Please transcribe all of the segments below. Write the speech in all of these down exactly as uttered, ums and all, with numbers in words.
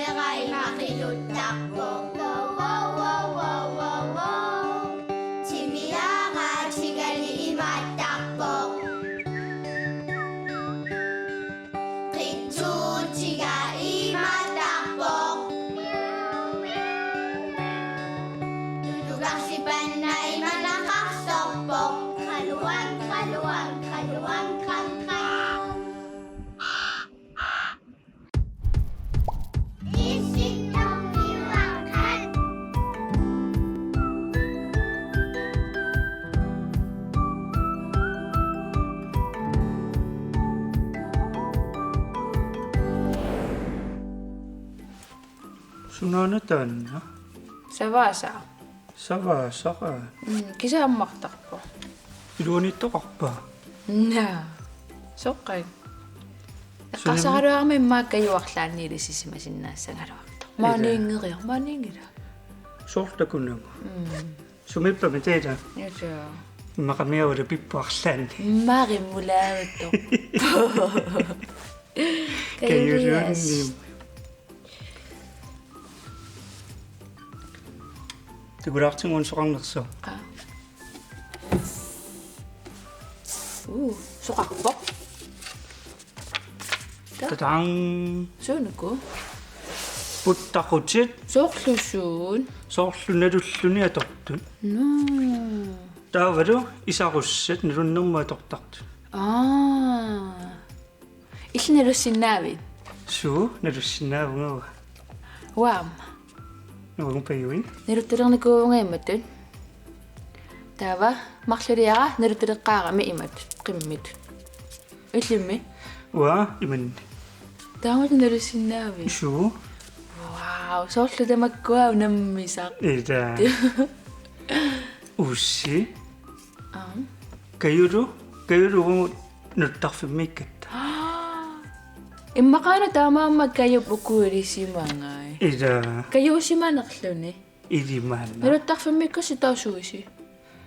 Qeqqaqqaaraq imaattarpoq. Wow, wow, wow, wow, wow, wow. Timiaraatigali imaattarpoq. Qitsuutiga imaattarpoq. Tutukarsipanna imanaqarsorpoq. Qaluan, qaluan, qaluan, qan, qan. Sunaana taanna? Savaasaa. Savaasaa. Mm, kisianni ammartarpoq. Iluaniittoqarpa? Naa. Soqqaak. Sunaana? Eqqarsaraluarama immaqa Kaju arlaanni ilissisimasinnaassagaluartoq. Ila. Maaniinngeriar, maaniinngilaq. Soorlu takunagu. Mm. Sumiippami taava? Ila. Immaqami aula pippu arlaanni. Immaqa rimulaavittoq. Kajulias. Kajulianni. Takulaartigu una soqarnersoq. Aa. Uu, soqarpoq. Ta-, Tadang. Suunuku? Puttaqutit. Soorlu suut? Soorlu nalulluni atortut. Nuu. Taavalu isarussat nalunnermut atortartut. Aa. Illit nalussinnaavit? Suu, nalussinnaavunga uanga. Uanga aamma. Uanga pajuin. Naluttalernikuuvunga imatut. Taava marluliara naluttaleqqaarami imatut, qimmitut. Illimmi? Uanga imanni. Taamatut nalussinnaavit? Suu. Wow, soorlu tamakkua unammisaq. Ila. Uussi. Aam. Kajulu, Kajulu uagut naluttarfimmiikkatta. Immaqaana taamaammat Kajup uku ilisimagai. Ila. Kajuusimanerluni. Ilimaana. Naluttarfimmiikkatta taava suuisi?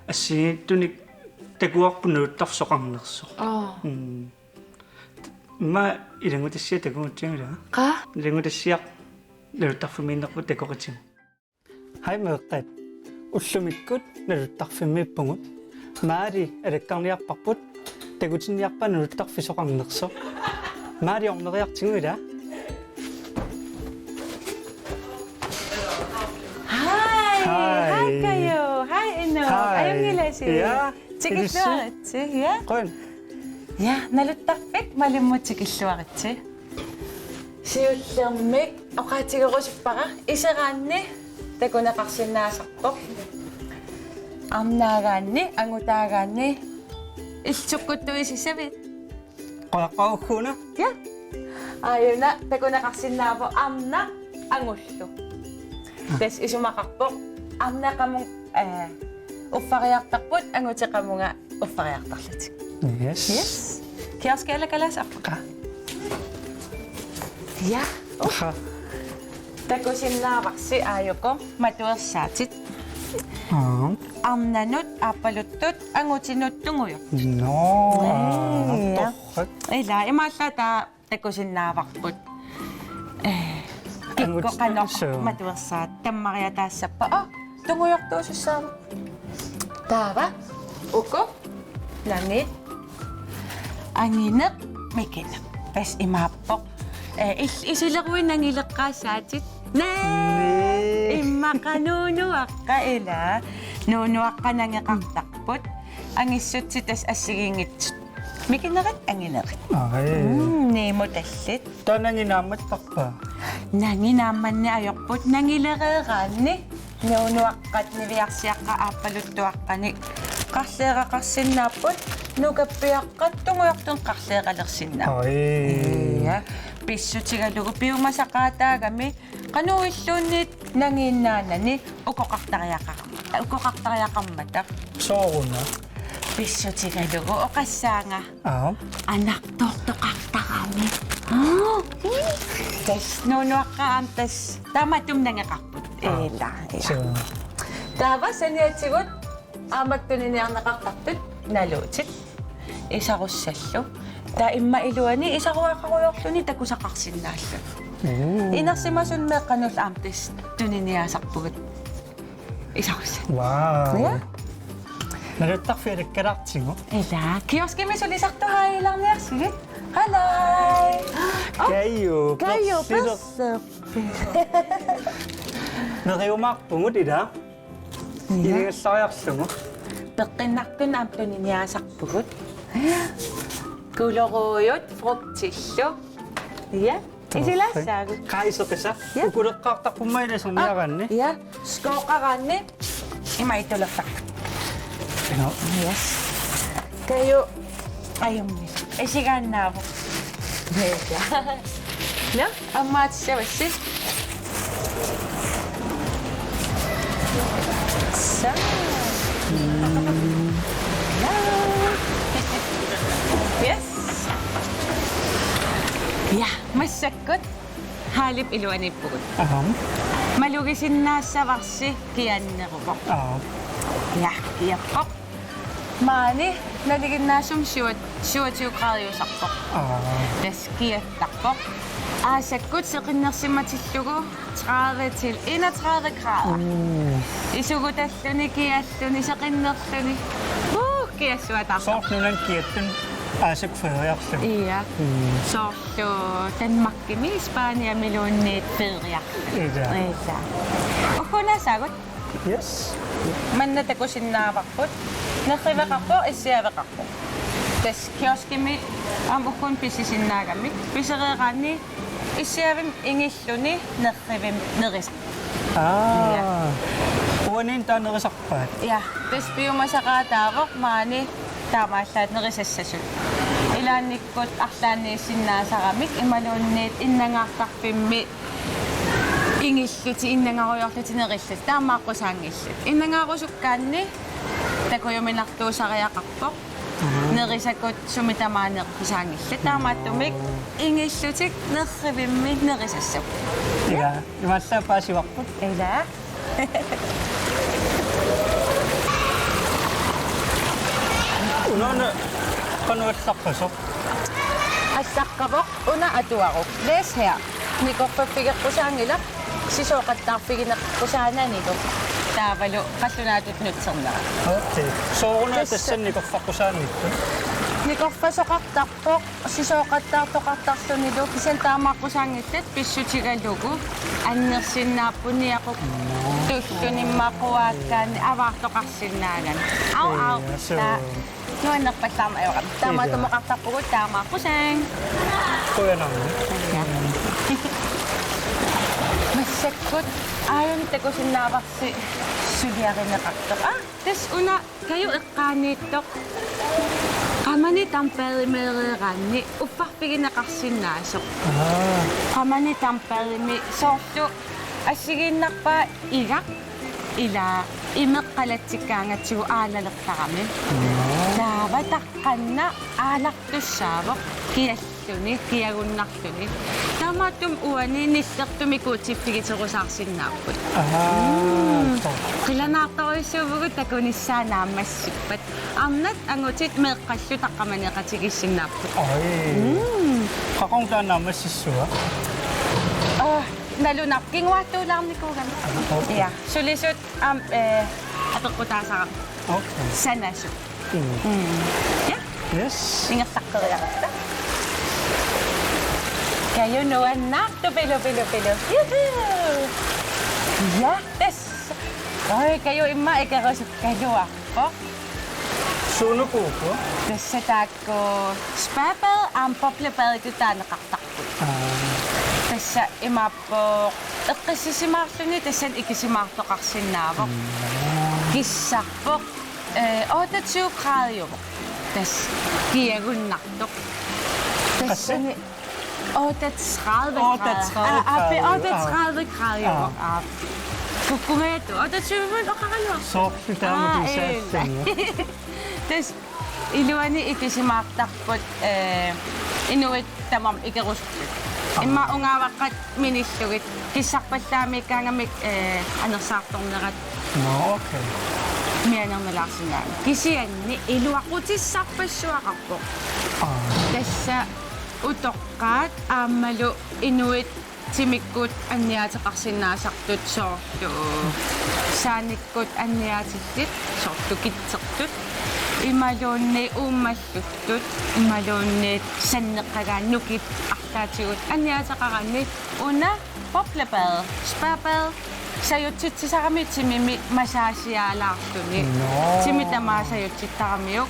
Assigiinngitsunik takuarput naluttarfik soqarnersoq. Aa. Mm. Immaqa ilanngutassiaq takugutsigu ila. Qaa? Ilanngutassiaq naluttarfimmiinnerput takoqatigu. Hej meeqqat. Ullumikkut naluttarfimmiippugut. Maali alakkarniarparput. Takutinniarpaa naluttarfik soqarnersoq. Maali orneriartigu ila. Hej. Hej. Hej, Kaju. Hej, Inuk. Hej. Ajunngilasi. Ja. Tikilluaritsi, ja? Qujan. Ja, naluttarfik Malimmut tikilluaritsi. Siullermik oqaatigerusuppara iseraanni takuneqarsinnaasarpoq. Arnaagaanni, angutaagaanni illit sukkuttuisissavit? Qujaqqaugguuna. Ja. Aajuna takuneqarsinnaavoq arnaq angullu. Tassa isumaqarpoq arnaq qamunga, eh, uffariartarput, angutit qamunga uffariartarlutik. Yes. Yes. Kioski alakalaasarpara. Ja. Aha. Takusinnaavarsi aajuku matuersaatit. Aa. Arnanut, aappaluttut, angutinut tungujortut. Nå, ee, aa, torrak. Ila, imaallaat taava takusinnaavarput. Ee, kikkut qanoq, angutit, suu, matuersaat tammariataassappat. Aa, tungujortuusussaavoq. Taava, uku, nangit, angineq, mikineq. Tassa imaappoq. Ee, il-, isileruit nangileqqaassaatit. Naa! Naa! Immaqa nuunuaqqat ila. Nuunuaqqat nangeqartarput. Angissutsit tassa assigiinngitsut. Mikinerit, anginerit. Ai. Mm, Nemo tallit. Taava nangi naammattarpa? Nangi naammanneq ajorput, nangilereeraanni. Nuunuaqqat, niviarsiaqqat, aappaluttuaqqanik qarleeraqarsinnaapput, nukappiaqqat tungujortunik qarleeralersinnaapput. Ai. Ja. Pissutigalugu piumasaqaataagami qanoq illuunniit nangiinnaanani ukoqartariaqar-, ukoqartariaqarmata. Sooruna? Pissutigalugu oqassaanga. Aap. Anartoortoqartarami. Aa. Tassa nuunuaqqat aamma tassa tamatumani nangeqarput. Aap. Ila, ila. Suu. Taava saniatigut aamma tuniniarneqartartut naluutit. Isarussallu. Taava immaqa iluani isaruaqarujoorluni takusaqarsinnaalluni. Uu. Inersimasut meeqqanut aamma tassa tuniniaasarpugut. Isarussaat. Wow. Ja. Naluttarfiit alakkalaartigu. Ila, kioskimi sulisartuhaajuulaarniarsigit. Hallo. Oh, Kaju, Kaju, persiler. Perser. Neriumaarpugut ila. Ja. Iligassariarlugu. Peqqinnartut aamma tuniniaasarpugut. Gulerodit frugtillu. Ja. Isilaassaagut. Qaa iseqisa. Ja. Ukuleqqaartarpummi ila sermiaraanni. Ja. Skooqaraanni. Ima itulertarput. Ino. Yes. Kaju ajummi. Isigaannaavoq. Ja. Nå, ammaassavassi. Så. Ja. Yes. Ja, massakkut. Halip iluaniippugut. Aha. Malugisinnaassavarsi kianneruvoq. Aha. Ja, kiappoq. Maani nalinginnaasumik syvogtyve graadiusarpoq. Aha. Tassa kiattarpoq. Aasakkut seqinnersimatillugu tredive til enogtredive grader. Mm. Isugutalluni, kialluni, seqinnerluni. Uh, kiassuataarpoq. Soorlu nunani kiattuni aasakkut feriarluni. Ja. Mm. Soorlu Danmarkimi, Spaniamiluunniit feriarluni. Ja. Ja. Ugguuna saagut? Yes. Manna takusinnaavarput. Nerriveqarpoq, issiaveqarpoq. Tassa kioskimi aamma ugguuna pisisinnaagamik. Pisereeraanni issiavimmi ingilluni nerrivimmi nerisaq. Aa. Ja. Uaniinni taava nerisarpaat? Ja. Tassa piumasaqaataavoq maani taamaallaat nerisassasut. Ilaannikkut arlaanniissinnaasaramik imaluunniit innangaartarfimmi ingillutik, innangarujoorlutik nerillutik, taamaaqqusaanngillat. Innangaarusukkaanni takujuminartuusariaqarpoq. Mhm. Nerisakut sumi tamaat neqqusaanngillat. Taamaattumik ingillutik nerrivimmi nerisassavut. Ila, imaallaat paasivarput. Ila. Unaana qanoq allaqqasoq? Allaqqavoq una atuaruk. Læs her. Nikorfaffigeqqusaanngilaq, sisooqattaarfigineqqusaananilu. Taavalu qallunaatut nutsernera. Okay. Sooruna tassa tassani nikorfaqqusaanngitsoq? Nikorfasoqartarpoq, sisooqattaartoqartarlunilu, kisianni taamaaqqusaanngillat pissutigalugu annersinnaapput niaquk tulluni maquaakkaanni avaartoqarsinnaagami. Au, au. Ja, suu. Taa. Nuannerpallaarneq ajorami. Taamaattumik oqartarpugut taamaaqqusaang. Qujanarmi. Ja. Massakkut aajuna takusinnaavarsi suliarineqartoq. Aa, tassa una Kaju eqqaaniittoq. Qamani Dambergmeereeraanni uffarfigineqarsinnaasoq. Aa. Qamani Dambergmi soorlu assigiinnarpaa igaq ila imeq qalatsikkaangatsigu aalalertarami. Aa. Taava taqqanna aalartussaavoq kialluni, kiagunnarluni. Taamaattumik uani nillertumik kuutsiffigiterusaarsinnaapput. Ahaa. Mm. Qilanaartorujussuuvugut takunissaa naammassippat. Arnat angutit meeqqallu taqqamaniiqatigiissinnaapput. Oj. Mm. Qaqugu taanna naammassissua? Aa, nalunarpoq kinguaattuulaarnikuugami. Okay. Ja, sulisut aamma, eh, apeqqutaasarami. Okay. Sanasut. Mm. Mm. Ja. Yes. Ingerlaqqeriarutta. Kaju nuannaartoq pilu, pilu, pilu. Juhu! Ja, tassa. Oj, Kaju immaqa ikerusukkaluarpoq. Suunuku uku? Tassa taakku spabad aamma boblebaditut taaneqartarput. Aa. Tassa imaappoq eqqissisimaarluni tassani ikisimaartoqarsinnaavoq. Mm. Kissarpoq, eh, otteogtyve graadiuvoq. Tassa kiagunnartoq. Tassani otteogtredive grader. Otteogtredive grader. Aa, aa, otteogtredive grader. Aa. Aa. Kukkumaattoq. Otteogtyve oqaraluarpoq. Soorlu taama. Aa, kisaalluni. Tassa iluani ikisimaartarput, eh, inuit tamarmik ikerusutut. Aa. Immaqa ungaavaqqat minillugit kissarpallaamikkaangamik, eh, anersaartornerat. Nå, okay. Mianernalaarsinnaammat. Kisianni iluaqutissarpassuaqarpoq. Aa. Tassa utoqqaat aammalu inuit Timikkut anniaateqarsinnaasartut soorlu saanikkut anniaatillit, soorlu kitsertut, imaluunniit uummalluttut, imaluunniit sanneqqagaat, nukit arlaatigut anniaateqaraanni una boblebad, spabad, sajutsitsisarami timimi massagialaarluni. Nå. Timi tamaat sajutsittaramiuk.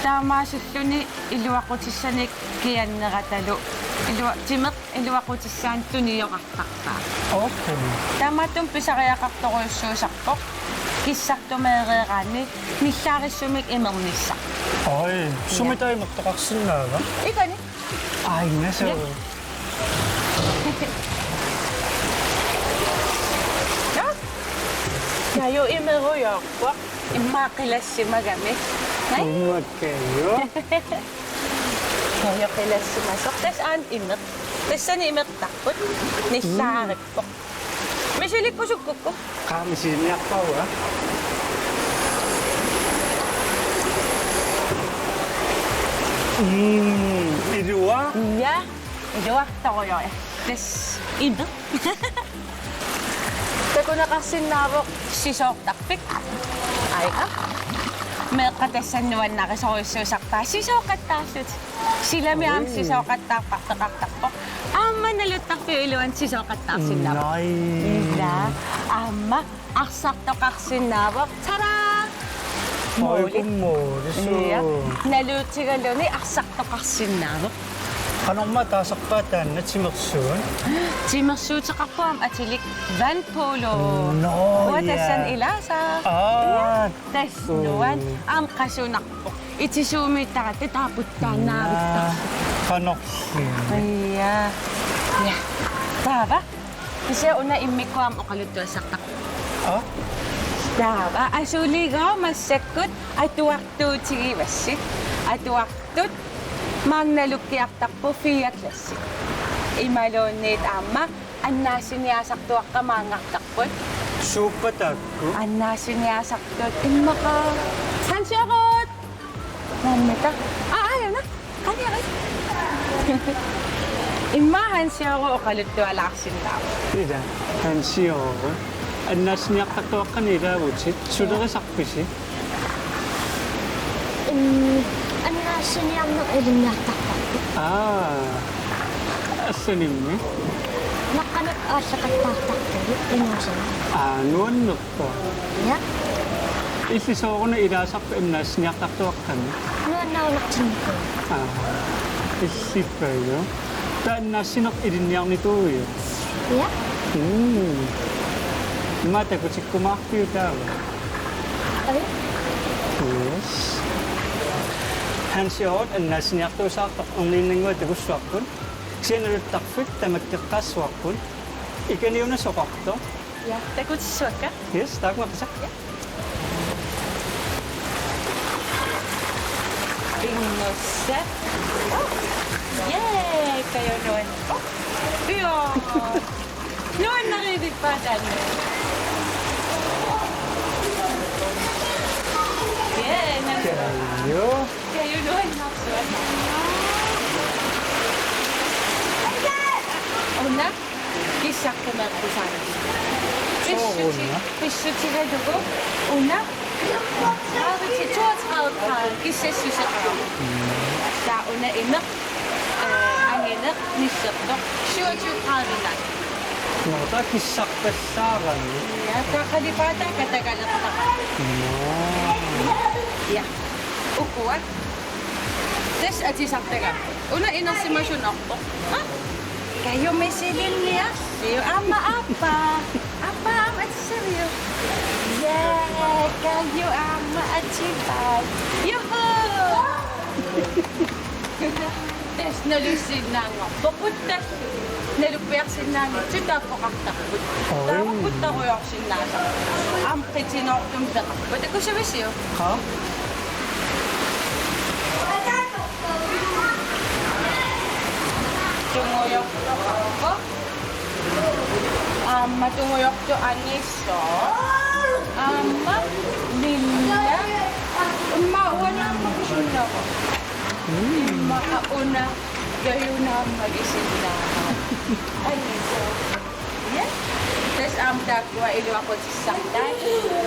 Taamaasilluni iluaqutissanik kianneratalu. Ilua-, timeq iluaqutissaanut tunioqartarpaa. Okay. Taamaattumik pisariaqartorujussuusarpoq kissartumeereeraanni nillaarissumik imernissaq. Oj, sumi taava imertoqarsinnaava? Ikani. Ai, nasu. Ja. Ja. Ja, jo, imerujoorpoq. Immaqa qilassimagami. Nai? Immaqa jo. Ja, jo, qilassimasoq. Tassa aana imeq. Tassani imertarput. Nillaarippoq. Misilikkusukkukku. Qaa, misiliarpara. Mm, ilua. Ja, iluartorujoq. Tassa imeq. Takuneqarsinnaavoq sisoortarfik. Aja. Meeqqat tassani nuannarisorujussuusarpaat sisooqattaarlutik. Silami aamma Oi. Sisooqattaarparteqartarpoq. Aamma naluttarfiup iluani sisooqattaarsinnaavoq. Nai. Ila. Aamma arsartoqarsinnaavoq. Tada! Oj, Mooli. Kummoori suu. Ja. Nalutigaluni arsartoqarsinnaavoq. Qanormaa taasarpaat taanna timersuut? Timersuuteqarpoq aamma atilik vandpolo. Nå, Uanga ja. Tassani ilaasa. Aa. Ja. Tassa nuan. Mm. Aamma qasunarpoq. Itisuumiittaratta taaput taannaavittarsi. Qanorsi. Ja. Ja. Taava. Kisianni una immikkut aamma oqaluttuassartarpoq. Aa? Taava. Asuliigaa massakkut atuartuutigivassi. Atuartut maanga nalukkiartarput fire klassi. Imaluunniit aamma annaassiniaasartuaqqat maanngartarput. Suuppat taakku? Annaassiniaasartut immaqa. Hans Jørgen! Mammita. Aa, aajuna. Qaniarit. Immaqa Hans Jørgen oqaluttualaarsinnaavoq. Ila, Hans Jørgen. Annaassiniartartuaqqani ilaavutit. Sulerisarpisi? Mm, annaassiniarneq ilinniartarparput. Aa, assanimmi? Naqqanik aallakattaartarpugut inuusumik. Aa, nuannerpoq. Ja. Illit sooruna ilaasarpit annaassiniartartuaqqani? Nuannaarnartinnikuuvoq. Aa, illippagu. Taava annaassineq ilinniarnikuuiuk? Ja. Mm. Immaqa takutikkumaarpiuk taava? Oj. Yes. Hans Jørgen annaassiniartuusaartoq erniinnannguaq takussuarput. Kisianni naluttarfik tamakkeqqaassuarput. Ikani una soqartoq? Ja, takutissuakka. Yes, taakku maqisa. Ja. Pinngorsa. Yay, Kajup nuan. Oh, ja. Nuannarivippaa taanna. Yay, nuan. Kaju. Kajup nuannersuaq. Una. Kissartumeeqqusaanersoq. Sooruna? Pissuti-, pissutigalugu una. Tredive til toogtredive grader kissassuseqarami. Mm. Taava una imeq, øh, angineq, nissertoq, syvogtyve grader naak. Nå, taava kissartassaarami. Ja, taava qalipaataa katagalertarami. Nå. Ja. Ukua. Tassa atisartagaq. Una inersimasunarpoq. Aa? Kaju misilinniarsiuk. Aamma aappaa. Aappaa aamma atissaviuk? Ja, Kaju aamma ativaat. Juhu! Tassa nalussinnaavarput. Tassa naluppiarsinnaanngitsut taakkoqartarput. Oj. Taava puttarujoorsinnaasarput. Aamma qitinoortumik peqarput. Takussavisiuk? Qaa? Tungujortoq. Aamma tungujortoq angisoq. Aamma lilla. Immaqa uani aamma kusunnava. Mm. Immaqa una. Kajuuna aamma isinnaavat. Annikuu. Ja. Tassa aamma taakkua iluaqutissartaat.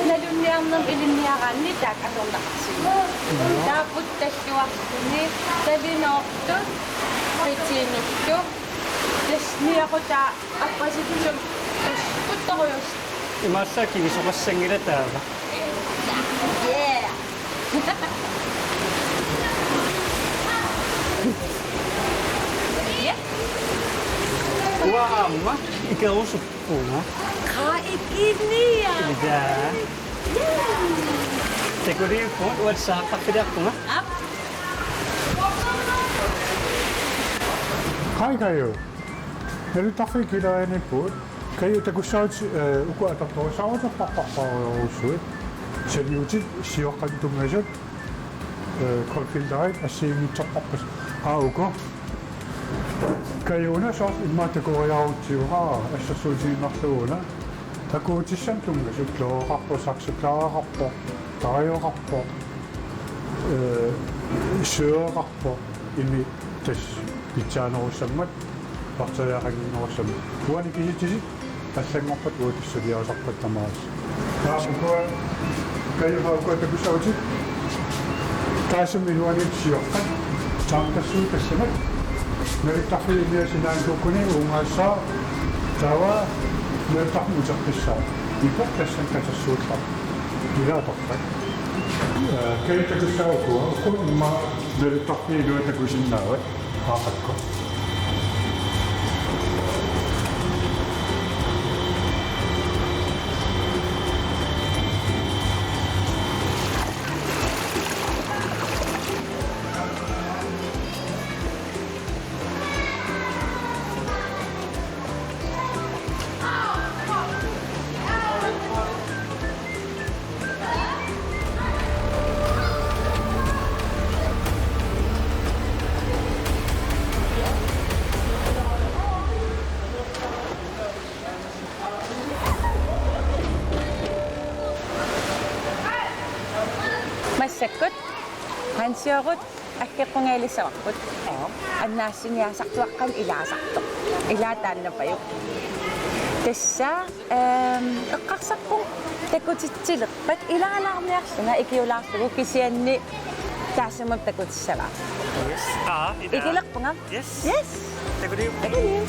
Nalunniarnermik ilinniaraanni taakku atorneqarsinnaapput. Taakkua talluartuni, talinoortut, qitiinullu. Tassa niaqutaa appasitsumik tassa tuttorujus. Imaassaaq kivisoqassanngilaq taava. Yeah. Uanga aamma ikerusuppunga. Qaa, ikinia. Ida. Takuliuppunga, uanga saaqarfiliarpunga. Aap. Hej, Kaju. Naluttarfiit kilerianiippugut. Kaju, takussaavutit, eh, uku atortorissaaruterpassuit. Saniutit sioqqanut tunngasut, eh, kolfilterit assigiinngitsorpassuit. Aa, uku. Kajuuna soorlu immaqa takoriarutsigu, aa, assersuutigiinnarlugu una. Takuutissamut tunngasut, klooraqarpoq, saksuklaaraqarpoq, tarajoqarpoq, eh, søeqarpoq, imi tassa pitsaanerussammat, bakteriaqannginnerussammat. Uani kisitsisit allanngorpat uagut tassa suliarisarpata tamaasa. Taava ukua, Kaju, ukua takussaavutit. Taassuma iluaniittut sioqqat, taama tassuutassamat. Naluttarfiit inuit sinaanikuukkuni uungaassaaq, taava naluttarfimmut uteqqissaaq. Ipa tassani katersuullaa. Ilaa torrak. Eh, Kaju, takussaavutit ukua, ukua immaqa naluttarfiit inuit takusinnaavat. Aaqakku. Massakkut Hansiorut aggeqqunngilissavarput. Aap. Annaassiniaasartuaqqani ilaasartoq. Ilaa taannapajuk. Tassa, ehm, eqqarsarpunga takutitsilerpat ilaalaarniarlunga ikiulaarlugu, kisianni taassuma takutissavaa. Yes. Aa, ida. Ikilerpunga? Yes. Yes. Takuliu. Takuliu.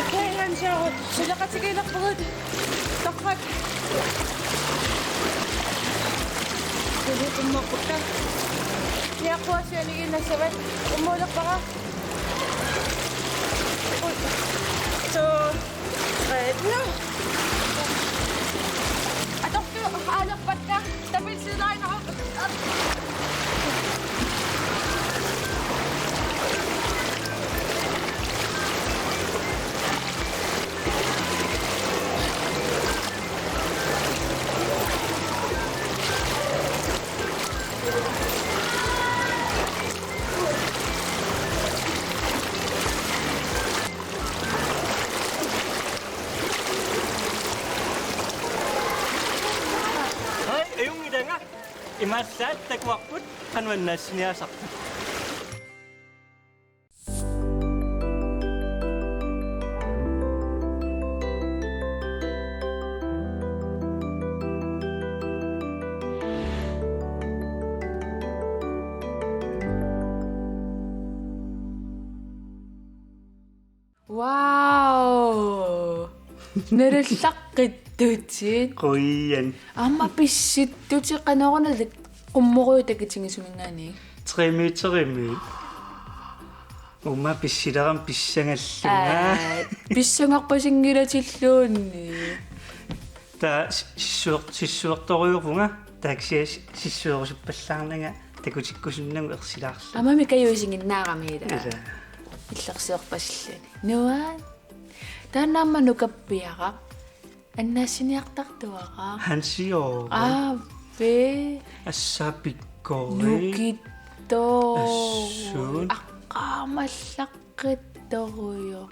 Okay, Hansiorut suleqatigiilerpugut. Torrak. Suli qummuuppakka. Niaqquassianigiinnassavat. Qummuulerpara. Ui. Suu. Red. Atortut aalerpakka. Tapilsilaanera. Hej, ajunngilanga. Imaassaaq takuarput qanoq annaassiniaasarput. Nalallaqqittutit. Qujan. Aamma pissittutit, qanoruna qummorujut takutigisuminngaanniit? Tre meterimik. Uuma pissilerama pissangallunga. Aa, pissangarpasinngilatilluunniit. Taava sissuer-, sissuertorujoorpunga, taava kisianni sissuerusuppallaarnanga takutikkusunnagu ersilaarlunga. Aamma Kaju isiginnaarami ilaa. Ilaa. Illersorpasilluni. Nuann'. Taanna aamma nukappiaraq. Annaassiniartartuaraq. Hansi Jørgen. Aappi. Assaapikkoori. Nukittoq. Assut. Aqqaamallaqqittorujuk.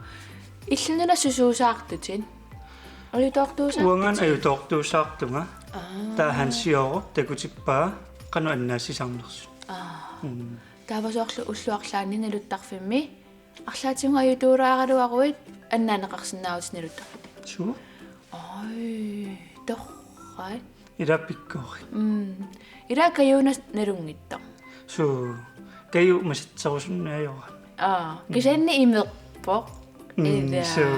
Illit nunap susuusaartutit? Ajutoortuusaartutit? Uangaana ajutoortuusaartunga. Aa. Taava Hansi Jørgen takutippaa qanoq annaassisarnersut. Aa. Mm. Taava soorlu ullut arlaanni naluttarfimmi arlaatigut ajutuulaaraluaruit annaaneqarsinnaavutit naluttarfimmi. Suu. Oj, torrak. Ilaa pikkorik. Mm. Ilaa Kaju nalunngitsoq. Suu. Kaju masatserusunnaajorami. Aa, mm, kisianni imerpoq. Mm, ilaa. Suu.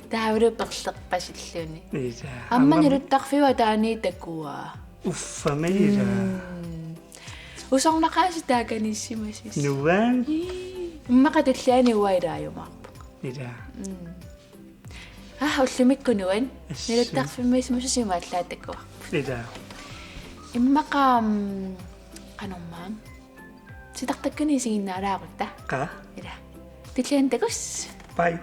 Taavalu perlerpasilluni. Ilaa. Aamma, aamma naluttarfiup ataani takuaa. Uffami ilaa. Mm. Usornaqaasi taakaniissimasut. Nuann'. Ii. Immaqa tulliani uanga ilaajumaarpunga. Ilaa. Mm. Aa, ullumikkut nuann'. Assut. Naluttarfimmiisimasut imaallaat takuarput. Ilaa. Immaqa, mm, qanormaa. Titartakkani isiginnaalaarutta. Qaa. Ilaa. Tulliani takuss'. Bye.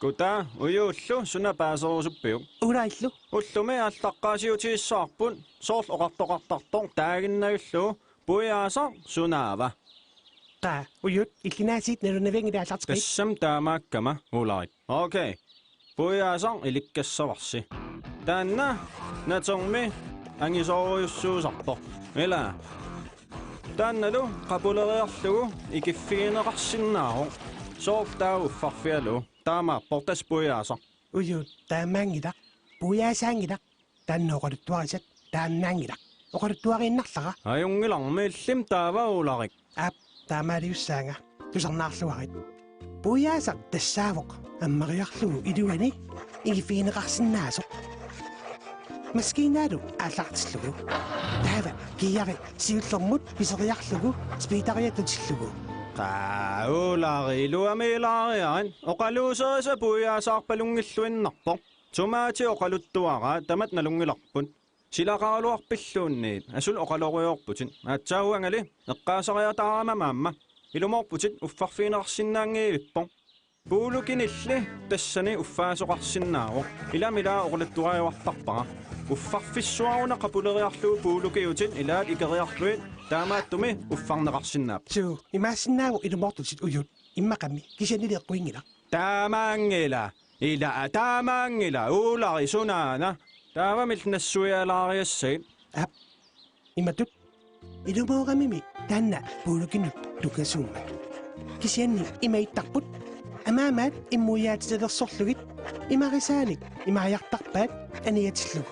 Kutaa, Ujuullu suna paaserusuppiuk? Ulaarillu. Ullumi aallaqqaasiutigissavarput, soorlu oqartoqartartoq taaginnarlugu: Puiaasaq sunaava? Qaa, Ujuut, illit aasiit nalunavianngilaq aallarteqqit. Tassami taamaakkama, Ulrik. Okay. Puiaasaq ilikkassavarsi. Taanna natermi angisoorujussuusarpoq. Ilaa. Taannalu qapuleriarlugu ikiffigineqarsinnaavoq. Soorlu taava uffarfigalugu. Taamaappoq tassa Puiaasaq. Ujuut, taamaanngilaq. Puiaasaanngilaq. Taanna oqaluttuarisat taannaanngilaq. Oqaluttuariinnarlara. Ajunngilarmi, illimmi taava, Ulrik? Aap, taamaaliussaanga. Tusarnaarluarit. Puiaasaq tassaavoq ammariarlugu iluani ikiffigineqarsinnaasoq. Maskiinaalu aallartillugu. Taava kiiari siullermut piseriarlugu speederiatatillugu. Qaa, Ulrik, iluamik ilaariarit. Oqaluuserisa puiaasaarpalunngilluinnarpoq. Tumaatit oqaluttuaraat, tamatta nalunngilarput. Silaqaraluarpilluunniit, asuli oqalorujoorputit. Aatsaat uangali eqqaasariataarama aamma. Ilumoorputit, uffarfigineqarsinnaanngivippoq. Puulukinilli tassani uffaasoqarsinnaavoq. Ilami ilaa oqaluttuariuartarpara. Uffarfissuaruna qapuleriarlugu puulukiutit ilaat ikeriarlugit, taamaattumik uffarneqarsinnaapput. Suu, imaassinnaavoq ilumoortutit, Ujuut. Immaqami, kisiannili eqquinngilaq. Taamaanngilaq. Ilaa, taamaanngilaq, Ulrik, sunaana. Taavami illit nassuiaalaariassagit? Aap. Imatut. Ilumooramimi taanna puulukinut tunngasuummat. Kisianni ima ittarput. Amaamaat immuiaatitalersorlugit. Imarisaanik imaajartarpaat aniatillugu.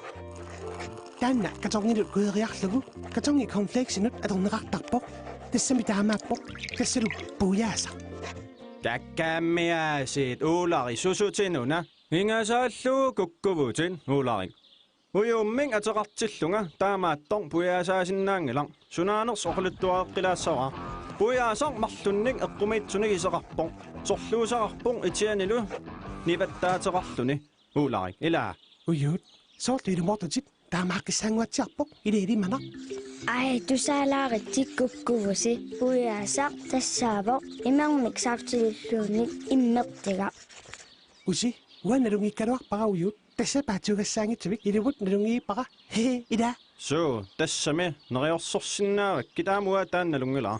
Taanna kartonginut kueriarlugu, kartongi cornflakesinut atorneqartarpoq. Tassami taamaappoq. Tassalu Puiaasaq. Takkami aasiit, Ulrik, susutinuna. Ingasaallugu kukkuvutit, Ulrik. Ujuummik ateqartillunga, taamaattoq puiaasaasinnaanngilaq. Sunaanersoq oqaluttuareqqilaassavara. Puiaasaq marlunnik eqqumiitsunik iseqarpoq. Sorluusaqarpoq itianilu nivattaateqarluni, Ulrik. Ilaa. Ujuut, soorlu ilumoortutit, taamaaqqissaannguatsiarpoq, ilaa ilimanaq. Ai, tusaalaaritsi kukkuvusi. Puiaasaq tassaavoq imermik saaftililluunniit immertigaq. Usi, uanga nalunngikkaluarpara, Ujuut. Tassa paatsuugassaanngitsumik ilumut nalunngilara. He, ilaa. Suu, tassami neriorsorsinnaavakkit, aamma uanga taanna nalunngilara.